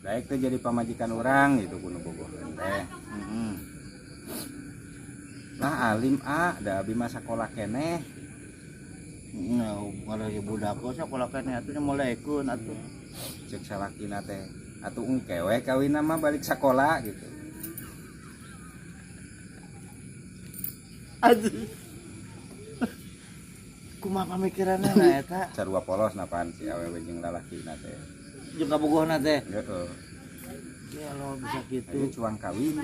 Daek teh jadi pamajikan urang gitu ku nu bogoheun teh. Lah alim ah, da abi mah sakola keneh. Nah, kalau ibu budak sakola keneh atuh nya molekeun atuh. Cek salakina teh, atuh engke we kawin mah balik sakola gitu. Aduh. Kumaha pamikiranna na eta? Sarua polos napaan si awewe jeung lalakina teh. Jeung kabogohna teh. Heeh. Ya Allah bisa gitu. Ayo cuang kawin.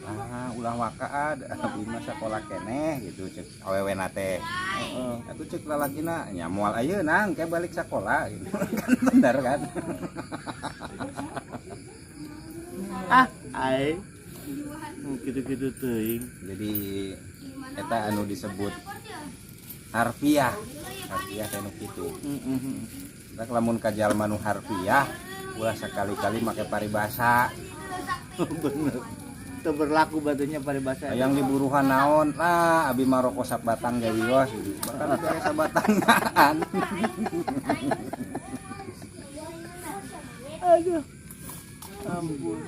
Ah, ulah waka da abi mah sakola keneh gitu cek awewena teh. Heeh. Atuh cek lalakina nya moal ayeuna engke balik sakola gitu. Kan bener kan? Ah, ai. Gitu-gitu teuing. Jadi eta anu disebut harfiah. Harfiah teh nu kitu. Heeh. Rek lamun ka jalma nu harfiah ulah sakali-kali make paribasa. Bener. Itu berlaku batunya paribasa. Hayang diburuhan naon lah abi mah rokok sabatang ge wios gitu. Bahkan bere sabatangan. Aduh. Ampun.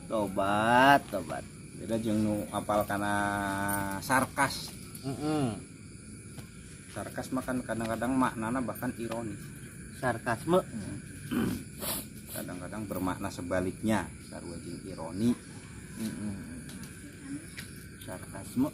Tobat, tobat. Beda jeung nu apal kana sarkas. Heeh. Sarkas mah kan kadang-kadang maknana bahkan ironis. Sarkasme. Kadang-kadang bermakna sebaliknya, sarua jeung ironi. Heeh. Sarkasme.